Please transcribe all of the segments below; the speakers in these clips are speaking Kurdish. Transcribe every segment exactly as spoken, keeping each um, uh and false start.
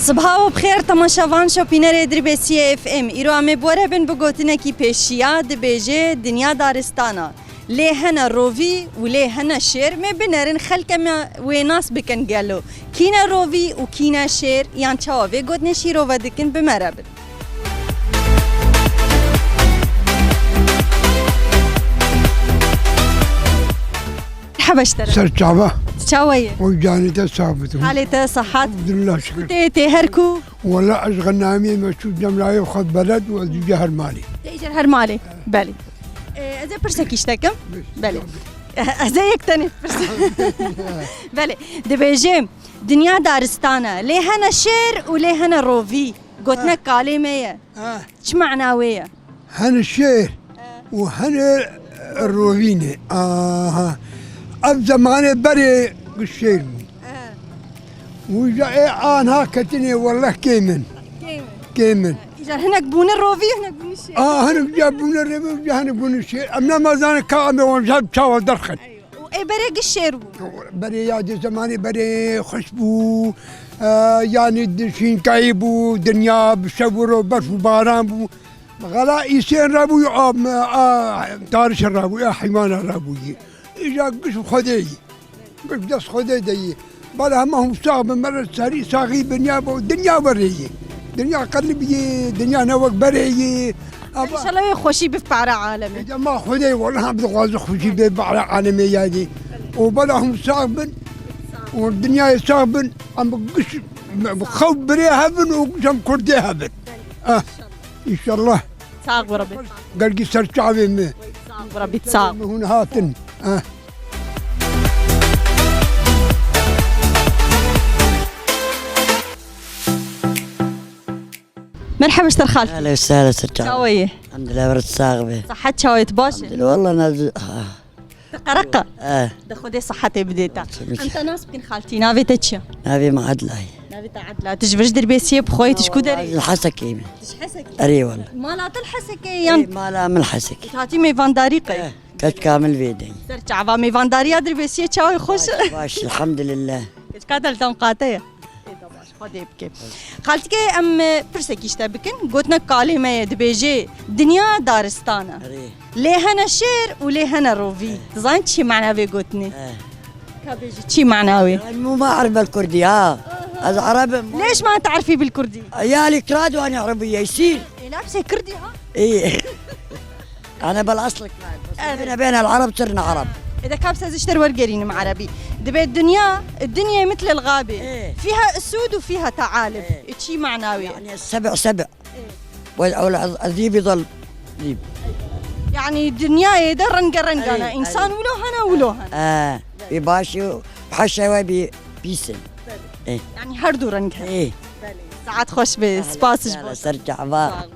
Sibaha we bi xêr, temaşevan, şopînerê Dirbêsiyê F M. Îro em ê bi we re bin bi gotinekî pêşiya, dibêje dinya daristana. Lê hene rovî û lê hene şêr. Me binerin xelke me wê nas bikin gelo. Kî ne rovî û kî ne şêr, yan çawa vê gotinê şîrove dikin, bi me re bin. Merhaba ji te re. Ser çava. Çawa ye? O canê te sax bitin. Halê te, sihet? Elhamdülillah, şükür. Tê, tê her ku? Wela ez xenamiyê me çû cem layê xwe beled û ez dû her malê. Tê îcar her malê? Belê. E, ez ê pirsekî ji te kim? Belê. Ez ê yek tenê pirsim. Belê. Dibêjim, dinya daristan e. Lê hene şêr û lê hene rovî. Gotinek kalê me ye. Ha. Çi mana wê ye? Hene şêr û hene rovî ne. Aha. Ev zemanê berê şêr bû. Wîja ê anha ketinê, wellah kêm in. Kêm in. Kêm in. Îcar hinek bûne rovî, hinek bûne şêr. A, hinek ca bûne rovî, ca hinek bûne şêr. Em nema zanin ka em ê wan ca çawa derxin. Û ê berê giş şêr bû. Berê ya di zemanê berê xweş bû. E, yanî di şînkayî bû, dinya bi şev û ro berf û baran bû. Xela îsên rabûyî, a, a, tarişe rabûyî, a, heywana rabûyî. Îja giş bi Xwedê yî. Giş dest Xwedê de yî. Bala hema hûn sax bin, me re serî saxî binya bo, dinya werê yî. Dinya qelib yî, dinya ne wek berê yî. Ama înşallah wê xweşî bi para alemê. Ede ma Xwedê, wellah em dixwazin xweşî bê para alemê yadî. Û bala hûn sax bin. Û dinyayê sax bin. Em bi giş, bi xew birê hebin û giş em kurdê hebin. Ah. Înşallah. Sağ ol Rabbi. Gelgî ser çavê min. Sağ ol Rabbi, sağ ol. Min hûn hatin. Ah. Merhaba ji te re xaltî. Ehlen we sehlen, ser çavê. Çawa yî? Elhamdülillah, were sax be. Sihet çawa yî, tu baş î? Elhamdülillah, wellah nazik. Ah. Te qereqa? Eh. De Xwedê sihetê bidê te. Tabii ki. Em te nas bikin xaltî. Navê te çi ye? Navê min Adla ye. Navê te Adla. Tu ji vir ji Dirbêsiyê bi xwe yî, tu ji ku derê yî? Li Hesekê me. Tu ji Hesekê? Erê, wela. Mala te li Hesekê yan? Ê, mala min li Hesekê. Tu hatî mêvandarî qey? Eh, keç kamil vê de. Ser çava mêvandariya Dirbêsiyê çawa ye, xweş e? Baş, baş, elhamdülillah. Keçika te li te miqate ye? Ê, de baş. Xwedê bike. Xaltîkê, em, e, pirsekî ji te bikin. Gotinek kalê me ye, dibêje, dinya daristan e. Erê. Lê hene şêr û lê hene rovî. Erê. Dizanî çi mana vê gotinê? Erê. Ka bêjî, çi mana wê? Yani مو ما أعرف بالكردي، ها. Aha. Ez Ereb im. ليش ما تعرفي بالكردي؟ عيالي كراد وأنا عربي يصير. Ê, labsê kirdî ha? Ê. أنا بالأصل كراد، بس Evet. بينا بين العرب صرنا عرب. Ê, de kabsa ez ji te re wergerînim erebî. Dibê dinya, الدنيا مثل الغابة. Ê. فيها أسود وفيها ثعالب. Ê. Ê, çi mana wê? يعني السبع سبع. Ê. والعذيب يظل ذيب. Yani dinyayê de renge rengan e. Ê, însan ê. Wilo hene, wilo hene. Ê, bir başı, haşa ve bir pisin. Belê. Ê. Yani her du reng hene. Ê. Belê. Saet xweş be. Ehlen, spas ji bo te. Ser çava. Sağ ol.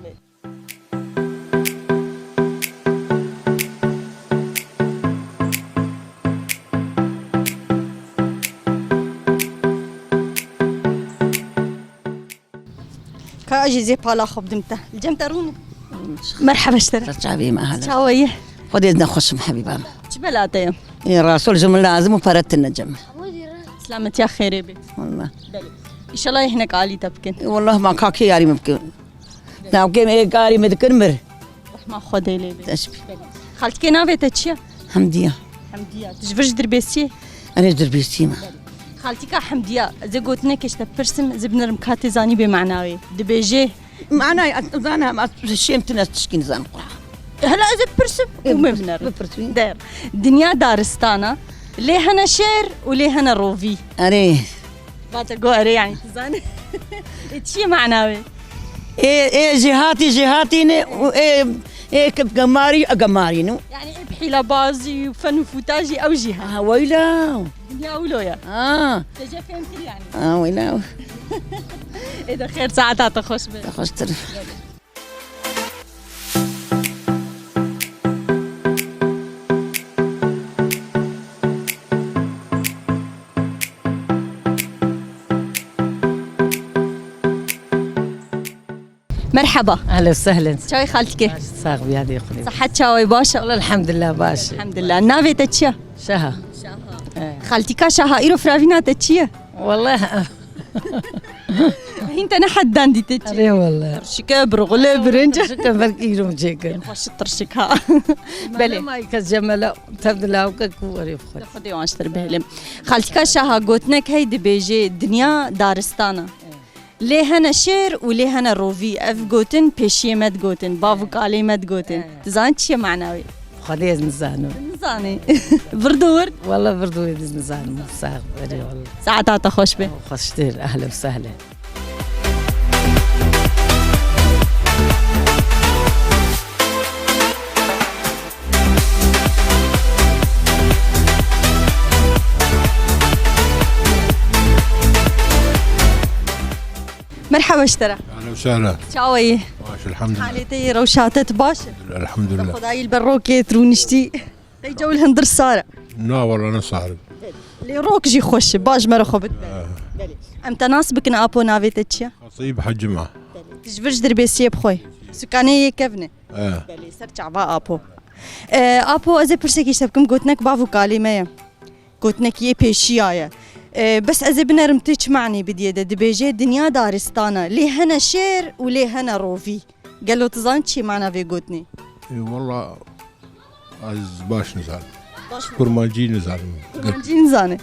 Ka ez jî zê pala xwe bidim te. Li cem te rûne. Merheba ji te re. Ser çavê me, ehlen. Çawa yî? Xwedê ez nexweş im, hebîba min. Çi bela te ye? Ê, rasol ji min lazim û pere tune cem. Silametiya xêrê bê. Wallah. Belê. Înşallah hinek alî te bikin. Ê, wallah ma kakê yarî min bikin. Navkê me ê karî me dikir mir. Rehma Xwedê lê bê. Teşbî. Xaltîkê navê te çi ye? Hemdiya. Hemdiya. Tu ji vir ji Dirbêsiyê? Erê, Dirbêsiyê me. Xaltîka Hemdiya, ez ê gotinekê ji te pirsim, ez ê binerim ka tê zanî bê mana wê. Dibêje. Mana ez zana, ez şêm tune tişkî nizan xwe. Hela ez ê pirsim, û me binerim. Bipirsim. Der. Dinya daristana, lê hene şêr û lê hene rovî. Erê. Vate go erê, yani tu zanî. E, çi ye mana wê? Ê, ê, jêhatî, jêhatî ne, û ê, ê, ke-, gemarî, e, gemarî ne. Yani ê bi hîlebazî û fen û fûta jî ew jî hene. Ha, weyla. Dinya wilo ye. Ha. Te jê fêhm kir yani. Ha, weyla. Ê de xêr, saeta te xweş be. Te xweştir. Merheba. Ehlen sehlen. Çawê xaltike? Sax bî, yadê xwe. Sihet çawê, baş e? Wala elhamdülillah, baş. Elhamdülillah. Navê te çi ye? Şaha. Şaha. Evet. Xaltika Şaha, îro firavîna te çi ye? Wala. Te ne hedden dîtê çi? Erê wele. Tirşike, birxule, birinc. Tirşike belkî îro çêkin. Xweş tirşik ha. Belê. Malê mayî kes cemele tevdila weke ku erê xwe. Xwedê wan ji te bihêlim. Xaltîka Şaha gotinek hey dibêje dinya daristana. Lê hene şêr û lê hene rovî. Ev gotin pêşiyê me digotin, bav û kalê me digotin. Dizanî çi ye mana wê? Xwedê ez nizanim. Nizanî. Virdo wird. Wala virdo wird ez nizanim. Sax berê wala. Saeta te xweş be. Xweştir, ehlen sehlen. Merhaba ji te re. Ehlen sehlen. Çawa yî? Baş, elhamdülillah. Halê te yê, rewşa te, tu baş e? Elhamdülillah. Xwedayî li ber rokê tu rûniştî. Qey cewil hindir sar e? Na, wala ne sar e. Lê rok jî xweş e, baş mere xwe bit. Belê. Em te nas bikin, apo, navê te çi ye? Xetîb Hecima. Belê. Tu ji vir ji Dirbêsiyê bi xwe yî. Sukanê yê kevn e. E. Belê, ser çava apo. E, apo, ez ê pirsekî ji te bikim, gotinek bav û kalê me ye. Gotinekî yê pêşiya ye. E, bes ez ê binerim tu çi manî bidiyê de. Dibêje dinya daristana, lê hene şêr û lê hene rovî. Gelo tu zanî çi mana vê gotinê? E, wala ez baş nizanim. Baş nizanim. Kurmancî nizanim. Kurmancî nizane.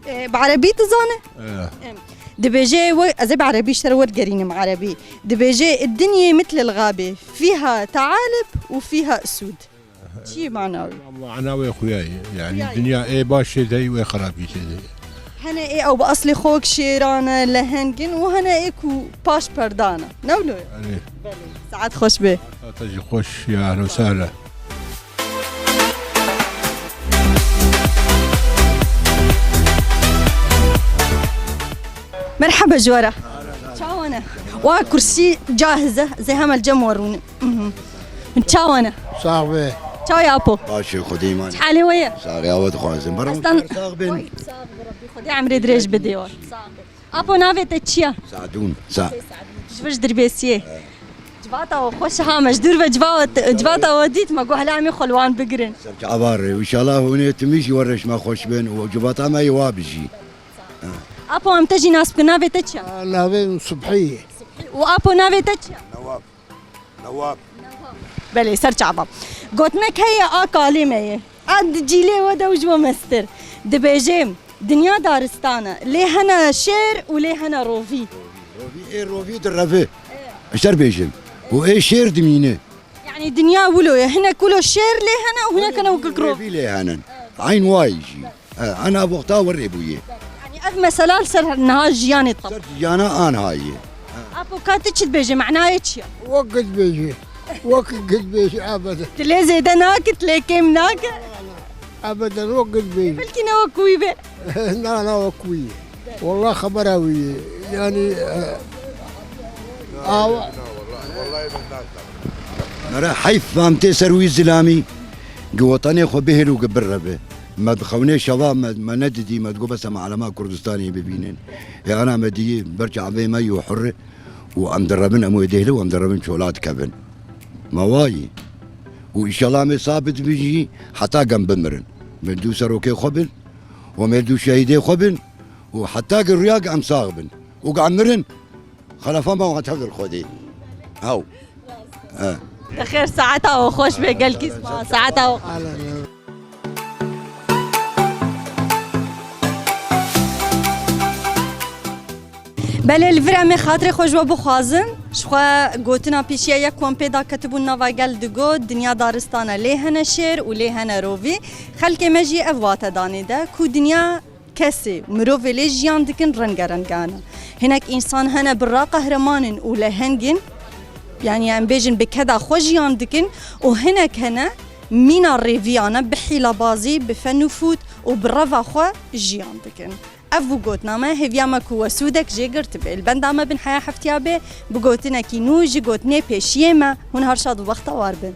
E, bi erebî tu zane? E. Em. Dibêje we, ez ê bi erebî ji te re wergerînim erebî. Dibêje, الدنيا مثل الغابة، فيها ثعالب وفيها أسود. Çi mana wê? Mana wê xuya ye. Yani, xuya ye. Dinya ê başê de, wê xerabî tê de. Hene ê ew bi eslê xwe wek şêran e, lehengin û hene ê ku paş perdan e. Ne wilo ye? Erê. Belê. Saet xweş be. Saeta jî xweş ya, ehlen sehlen. Merhaba ji we re. Çawa ne? Wa kursî cahiz e, ez ê hema li cem we rûnim. Mhm. Çawa ne? Sax be. Çawa ye apo? Baş e, Xwedê îman. Halê we ye? Sax e, awe dixwazim. Bera sax bin. Oy, sax be, Rabbî Xwedê emrê dirêj bidê we. Sax be. Apo, navê te çi ye? Sadûn. Sa- Ji vir ji Dirbêsiyê. Civata we xweş ha, me ji dûr ve civa-, civata we dît, me got hela em ê xwe li wan bigirin. Ser çava re. Înşallah hûn ê timî jî we re ji me xweş bin û civata me yê wa bijî. Apo, em te jî nas bikin, navê te çi ye? Navê min Subhî ye. Û apo, navê te çi ye? Newab. Newab. Belê, ser çava. Gotinek heye a kalê me ye. A di cîlê we de û ji we mestir. Dibêje, dinya daristan e, lê hene şêr û lê hene rovî. Rovî, ê rovî direve. Ji te re bêjim. Û ê şêr dimîne. Yanî dinya wilo ye. Hinek wilo şêr lê hene û hinek hene wekik rovî. Rovî lê hene. Eyn wayî jî. He, ana wexta werê bûye. Yanî ev mesela li ser niha jiyanê tam. Ser jiyana anha ye. Apo, ka tu çi dibêje, manayê çi ye? Wek gid bêje. Wek gid bêje, ebeden. Tu lê zêde nake, tu lê kêm nake? Ebeden, wek gid bêje. Belkî ne wek wî be. Na, na, wek wî ye. Wallah xebera wî ye. Yanî, e, awa. Mere heyf fam tê ser wî zilamî. Gi wetanê xwe bihêl û gi bireve. Me bi xewnê şeva me, me nedidî, me digot bes em alema Kurdistanê bibînin. Ê ana me diyî ber çavê me yû hur û em direvin, em wê dêhle û em direvin çola dikevin. Me wayî. Û înşallah em ê sabit bin jî heta gem bimirin. Em dû serokê xwe bin û em ê dû şehîdê xwe bin û heta gi rûya gi em sax bin û gi em mirin. Xelefa me wan tevdir Xwedê. Haw. He. Bi xêr, saeta we xweş be, gelkî spas. Saeta we. Belê, li vir em ê xatirê xwe ji we bixwazin. Ji xwe gotina pêşiya yek ku em pê daketibûn nava gel digot, dinya daristan e, lê hene şêr û lê hene rovî. Xelkê me jî ev wate danê de ku dinya kesê, mirovê lê jiyan dikin, rengerengan e. Hinek însan hene birra qehreman in û leheng in, yanî em bêjin bi keda xwe jiyan dikin û hinek hene mîna rêviyan e, bi hîlabazî, bi fen û fût û bi reva xwe jiyan dikin. Ev bû gotina me, hêviya me ku we sûdek jê girtibê. Li benda me bin heya heftiya bê, bi gotinekî nû ji gotinê pêşiyê me, hûn her şad û bextewar bin.